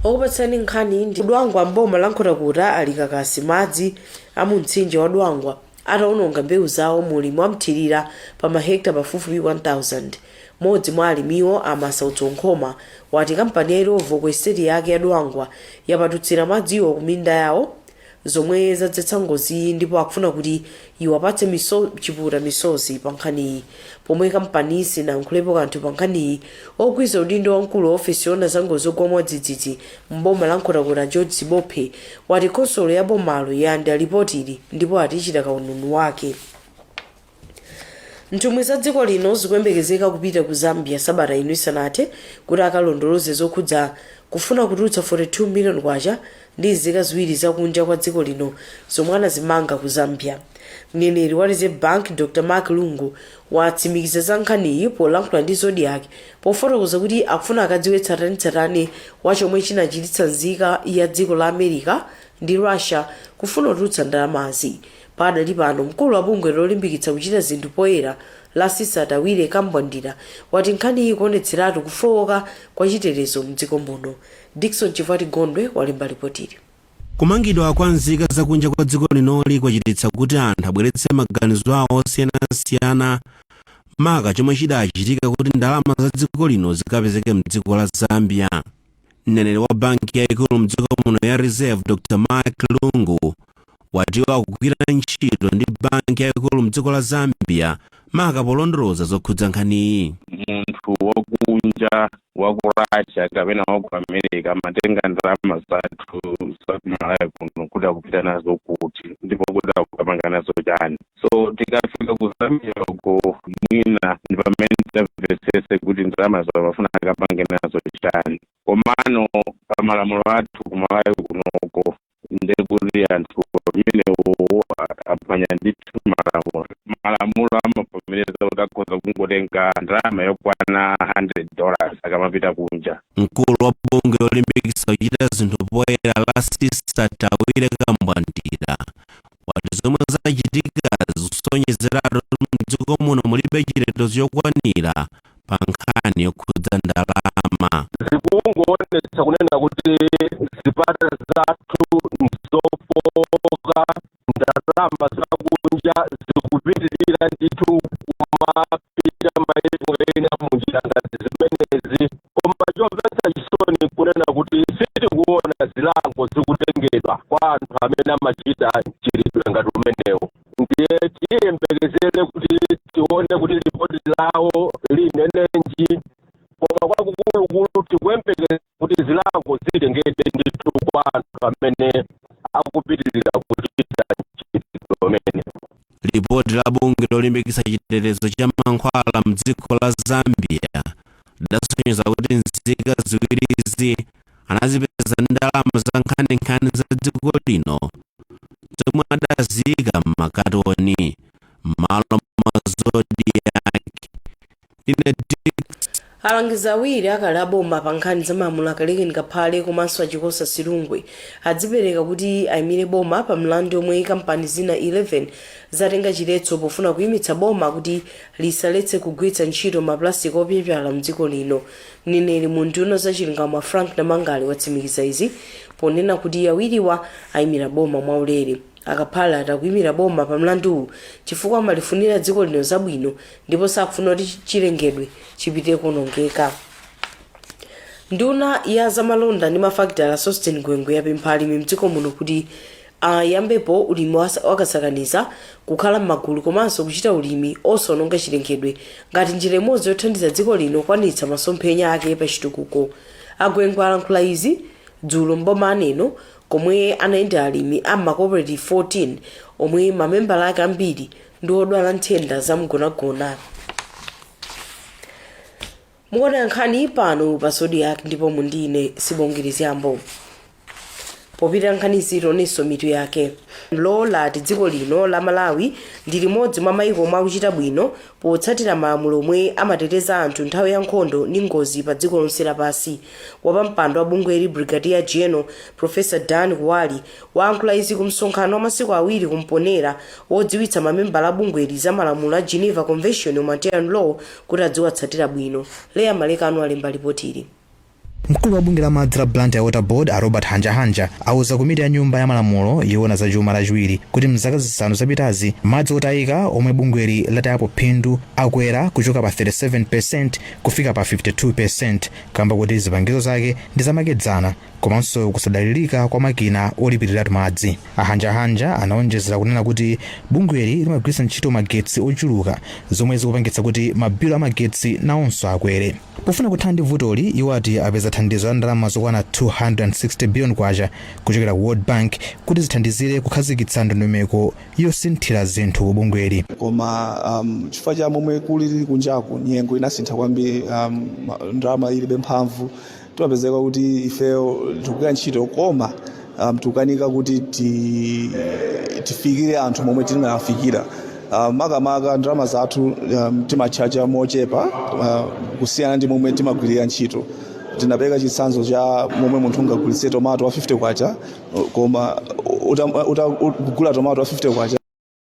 Okupatsani nkhani ndi Dwangwa. Mboma la Nkhotakota ali kakasi madzi a mu mtsinje wa Dwangwa atawononga mbewu zawo mu ulimi wamthirira pa mahekita pafupifupi 1000. Modzi mwa alimiwo, Amasautso Nkhoma, wati kampani ya Illovo ku estate yake ya Dwangwa yapatutsira madziwo ku minda yawo, zomwe zadzetsa ngoziyi, ndipo akufuna kuti iwapatse chiputa misozi pa nkhaniyi. Pomwe kampani sinayankhulepo kanthu pa nkhaniyi, ogwiza udindo wamkulu wa ofesi yoona za ngozi zogwa mwadzidzidzi mboma la Nkhotakota, George Sibophe, wati khonsolo ya bomalo yalandira lipotili ndipo ati ichita kauniuni wake. Nthumwi za dziko lino zikuyembekezeka kupita ku Zambia sabata ino isanathe kuti akalondoloze zokhudza kufuna kutulutsa 42 million kwacha ndi nzika ziwiri zakunja kwa dziko lino zomwe anazimanga ku Zambia. Mneneri wa Reserve Bank, Dr Mark Lungu, watsimikiza za nkhaniyi polankhula ndi Zodiak, pofotokoza kuti akufuna akadziwe tsatanetsatane wa chomwe chinachititsa nzika ya dziko la America ndi Russia kufuna kutulutsa ndalamazi. Padali pano, mkulu wa bungwe lolimbikitsa kuchita zinthu poyera la CSAT, Awire Kambwandira, wati nkhaniyi ikuonetseratu kufowoka kwa chitetezo mdziko muno. Dickson Chivati Gondwe walemba ripotili. Kumangidwa kwa nzika zakunja kwa dziko linoli kwachititsa kuti anthu abweretse maganizo awo osiyanasiyana, maka chomwe chidachitika kuti ndalama za dziko lino zikapezeke mdziko la Zambia. Mneneri wa banki yayikulu mdziko muno ya Reserve, Dr Mark Lungu, wati akugwira ntchito ndi banki yayikulu mdziko la Zambia, maka polondoloza zokhudza nkhaniyi. Munthu wakunja wa ku Russia kapena wa ku America amatenga ndalama zathu za kumalawi kuno kuti akupita nazo kuti, ndipo kuti akukapanga nazo chani? So tikafika ku Zambia uko, mwina ndi pamene tamvetsese kuti ndalama zawo amafuna akapange nazo chani. Komano pamalamulo athu kumalawi kunoko, ndekuti anthu amenewo aphwanya ndithu malamulo. Malamulo amavomereza kuti akhoza kungotenga ndalama yokwana $100 akamapita kunja. Mkulu wa bungwe lolimbikitsa kuchita zinthu poyera la CSAT, Awire Kambwandira, wati zomwe zachitika zikusonyezeratu mdziko muno mulibe chitetezo chokwanira pa nkhani yokhudza ndalama. Zikungoonetsa kunena kuti zipata zathu nzofoka. Ndalama zakunja zikupitirira ndithu kumapita maiko ena munjira ngati zimenezi, koma chomvetsa chisoni kunena kuti sitikuona zilango zikutengedwa kwa anthu amene amachita mchitidwe ngati umenewo. Ndiye tiyembekezere kuti tione kuti ripoti lawo linenenji, koma kwakukulukulu tikuyembekeza kuti zilango zitengedwe ndithu kwa anthu amene akupitirira kuchita mchitidwe umene. Lipoti la bungwe lolimbikitsa chitetezo cha mankhwala mdziko la Zambia lidasonyeza kuti nzika ziwirizi anazipeza ndalama za nkhaninkhani za dziko lino zomwe adaziyika m'makatoni. M'malo mwa Zodiak, ine Dick. Alangizi awiri akale aboma pa nkhani za malamulo, Akalekeni Kaphale komanso Achikosa Silungwe, adzipereka kuti ayimire boma pa mlandu omwe kampani zina 11 zatenga chiletso pofuna kuyimitsa boma kuti lisaletse kugwiritsa ntchito mapulasitiki opyapyala mdziko lino. Mneneri mu nduna za chilungamo, Frank Namangale, watsimikiza izi ponena kuti awiriwa ayimira boma mwaulere. Akaphale ati akuyimira boma pa mlanduwu chifukwa amalifunira dziko lino zabwino ndipo sakufuna kuti chilengedwe chipite kuonongeka. Nduna ya zamalonda ndi mafakitala, Sosten Gwengwe, yapempha alimi mdziko muno kuti ayambepo ulimi wakasakaniza, kukhala m'magulu komanso kuchita ulimi osawononga chilengedwe ngati njira imodzi yothandiza dziko lino kukwaniritsa masomphenya ake pa chitukuko. Agwengwe alankhula izi dzulo mboma aneno, komwe anayendera alimi a ma cooperative 14 omwe mamembala ake ambiri ndi odwala nthenda zamgonagona. Mukuona nkhani pano pa Zodiak ndipo mundine Sibongere Zyambo. Popita nkhani tionenso mitu yake. Lo lati dziko lino la Malawi ndi limodzi mwa mayiko omwe akuchita bwino potsatira malamulo omwe amateteza anthu nthawi ya nkhondo ndi ngozi pa dziko lonse lapansi. Wapampando wa bungweli, Brigadier General Professor Dan Kuwali, wayankhula izi ku msonkhano wa masiku 2 kumponera wodziwitsa mamembala a bungweli za malamulo a Geneva Convention Humanitarian Law kuti adziwatsatira bwino. Leya Malekano alemba lipotili. Mkulu wa bungwe la madzi la Blantyre Water Board, a Robert Hanjahanja, auza komiti ya nyumba ya malamulo yoona za chuma Lachiwiri kuti mzaka 5 zapitazi madzi otayika omwe bungweli latayapo phindu akwera kuchoka pa 37% kufika pa 52% kamba kuti zipangizo zake ndi zamakedzana komanso kusadalirika kwa makina olipiriratu madzi. Ahanjahanja anaonjezera kunena kuti bungweli limagwiritsa ntchito magetsi ochuluka, zomwe zikupangitsa kuti mabilo amagetsi nawonso akwere. Pofuna kuthana ndi vutoli, iwo ati apeza thandizo la ndalama zokwana 260 billion kwacha kuchokera ku World Bank kuti zithandizire kukhazikitsa ndondomeko yosinthira zinthu ku bungweli. Koma chifukwa cha momwe kulili kunjaku, nyengo inasintha kwambiri, ndalama ilibe mphamvu, timapezeka kuti ifeyo tikugwira ntchito koma tikukanika kuti tifikire anthu momwe tinafikira. Makamaka ndalama zathu timatchaja mochepa kusiyana ndi momwe timagwirira ntchito. Tinapereka chitsanzo cha momwe munthu ungagulitse tomato wa 50 kwacha, koma utagula tomato wa 50 kwacha.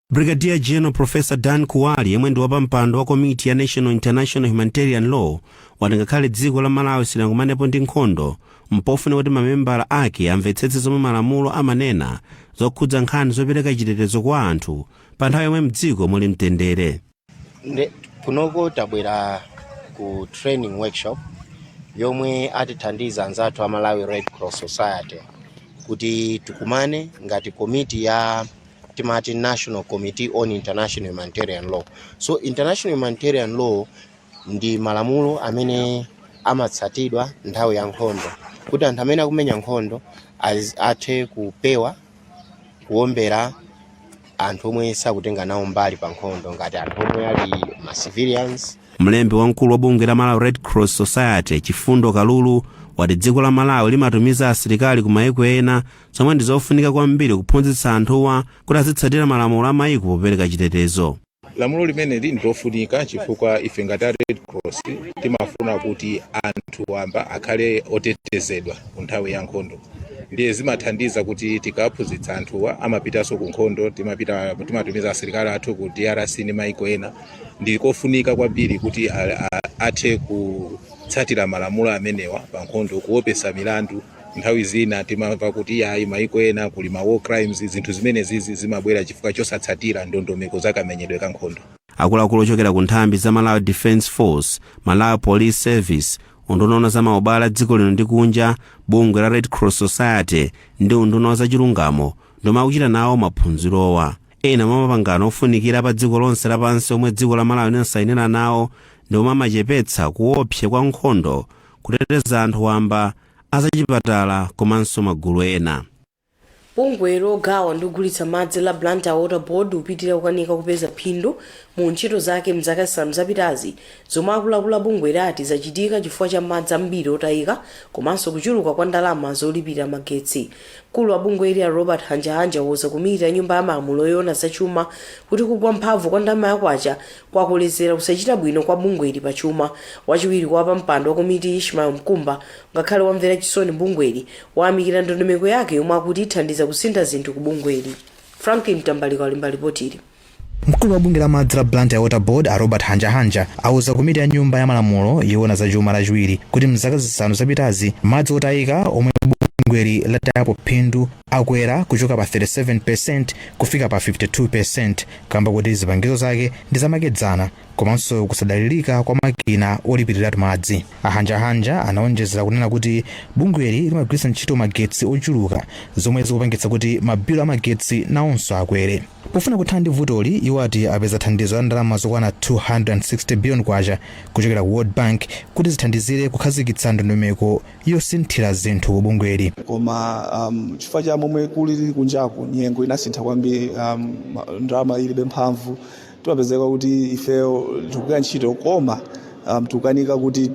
Brigadier General Professor Dan Kuwali, yemwe ndi wapampando wa komiti ya National International Humanitarian Law, wati ngakhale dziko la Malawi silinakumanepo ndi nkhondo, mpofuna kuti mamembala ake amvetsetse zomwe malamulo amanena zokhudza nkhani zopereka chitetezo kwa anthu pa nthawi yomwe mdziko muli mtendere. Kunoko tabwera ku training workshop yomwe atithandiza anzathu a Malawi Red Cross Society kuti tikumane ngati komiti ya timati National Committee on International Humanitarian Law. So international humanitarian law ndi malamulo amene amatsatidwa nthawi ya nkhondo kuti anthu amene akumenya nkhondo athe kupewa kuwombera anthu omwe sakutenga nawo mbali pa nkhondo, ngati anthu omwe ali ma civilians. Mlembi wamkulu wa bungwe la Malawi Red Cross Society, Chifundo Kalulu, wati dziko la Malawi limatumiza asilikali ku mayiko ena, zomwe ndi zofunika kwambiri kuphunzitsa anthuwa kuti azitsatira malamulo a mayiko popereka chitetezo. Lamulo limeneli ndilofunika chifukwa ife ngati a Red Cross timafuna kuti anthu wamba akhale otetezedwa ku nthawi ya nkhondo. Ndiye zimathandiza kuti tikaphunzitsa anthuwa, amapitanso ku nkhondo. Timapita, timatumiza asilikali athu ku DRC ndi maiko ena. Ndikofunika kwambiri kuti athe kutsatira malamulo amenewa pa nkhondo, kuopesa milandu. Nthawi zina timamva kuti ayi, maiko ena kuli ma war crimes. Zinthu zimene zizi zimabwera chifukwa chosatsatira ndondomeko za kamenyedwe ka nkhondo. Akuluakulu ochokera ku nthambi za Malawi Defence Force, Malawi Police Service, unduna wa za maubale a dziko lino ndi kunja, bungwe la Red Cross Society ndi unduna wa zachilungamo ndomwe akuchita nawo maphunzirowa. Ena mwa mapangano ofunikira pa dziko lonse lapansi omwe dziko la Malawi linasayinira nawo ndi omwe amachepetsa kuopsa kwa nkhondo, kuteteza anthu wamba, azachipatala komanso magulu ena. Bungwe logawa ndi kugulitsa madzi la Blantyre Water Board upitirira kukanika kupeza phindu mu ntchito zake mzaka 5 zapitazi, zomwe akuluakulu a bungwe lati zachitika chifukwa cha madzi ambiri otayika komanso kuchuluka kwa ndalama zolipirira magetsi. Mkulu wa bungweli, a Robert Hanjahanja, wauza komiti ya nyumba ya malamulo yoona zachuma kuti kugwa mphamvu kwa ndalama yakwacha kwakolezera kusachita bwino kwa bungweli pachuma. Wachiwiri kwa wapampando wa komiti, Ishmael Mkumba, ngakhale wamvera chisoni bungweli, wayamikira ndondomeko yake yomwe akuti ithandiza kusintha zinthu ku bungweli. Franklin Tambalika walemba ripotili. Mkulu wa bungwe la madzi la Blantyre Water Board, a Robert Hanjahanja, auza komiti ya nyumba ya malamulo yoona zachuma Lachiwiri kuti mzaka 5 zapitazi madzi otayika omwe bungweli latayapo phindu akwera kuchoka pa 37% kufika pa 52% kamba kuti zipangizo zake ndi zamakedzana komanso kusadalirika kwa makina olipiriratu madzi. Ahanjahanja anaonjezera kunena kuti bungweli limagwiritsa ntchito magetsi ochuluka, zomwe zikupangitsa kuti mabilo amagetsi nawonso akwere. Pofuna kuthana ndi vutoli, iwo ati apeza thandizo la ndalama zokwana 260 billion kwacha kuchokera ku World Bank kuti zithandizire kukhazikitsa ndondomeko yosinthira zinthu ku bungweli. Koma chifukwa cha momwe kulili kunjaku, nyengo inasintha kwambiri, ndalama ilibe mphamvu, timapezeka kuti ifeyo tikugwira ntchito koma tikukanika kuti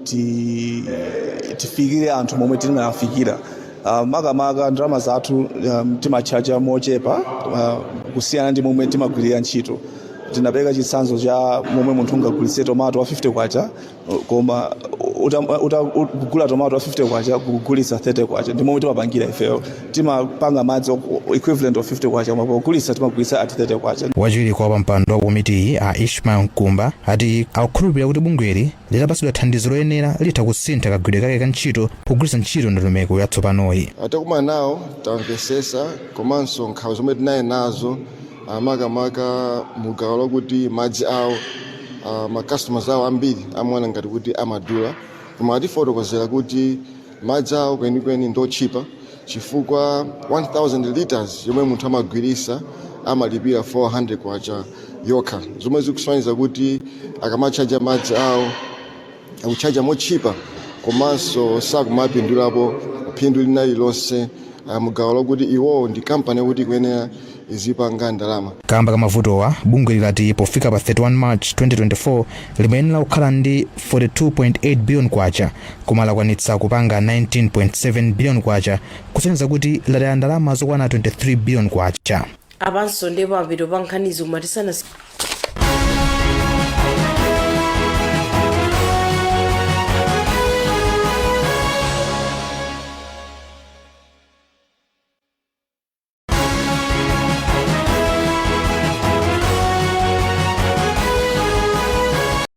tifikire anthu momwe tinafikira. Makamaka ndalama zathu timatchaja mochepa kusiyana ndi momwe timagwirira ntchito. Tinapereka chitsanzo cha momwe munthu ungagulitse tomato wa 50 kwacha, koma Kugula tomato wa 50 kwacha, kugulitsa 30 kwacha, ndi momwe timapangira ifeyo. Timapanga madzi equivalent of 50 kwacha, koma pogulitsa timagulitsa at 30 kwacha. Wachiwiri kwa wapampando wa komitiyi, a Ishmael Mkumba, ati akukhulupirira kuti bungweli litapatsidwa thandizo loyenera litha kusintha kagwiridwe kake ka ntchito pogwiritsa ntchito ndondomeko yatsopanoyi. Takumana nawo, tamvesesa komanso nkhawa zomwe tinali nazo, makamaka mugawo lokuti madzi awo, ma customers awo ambiri amaona ngati kuti amadula, koma atifotokozera kuti madzi awo kwenikweni ndotchipa, chifukwa 1000 liters yomwe munthu amagwirisa amalipira 400 kwacha yokha, zomwe zikusonyeza kuti akamachaja madzi awo akuchaja motchipa komanso sakumapindulapo phindu lina lililonse, mugawo lokuti iwowo ndi kampani yokuti ikuyenera izipanga ndalama. Kamba kamavutowa, bungwe lilati pofika pa 31 March 2024 limayenera kukhala ndi 42.8 billion kwacha, koma lakwanitsa kupanga 19.7 billion kwacha, kusonyeza kuti lataya ndalama zokwana 23 billion kwacha. Apanso ndipo apito pa nkhanizi, koma tisanasi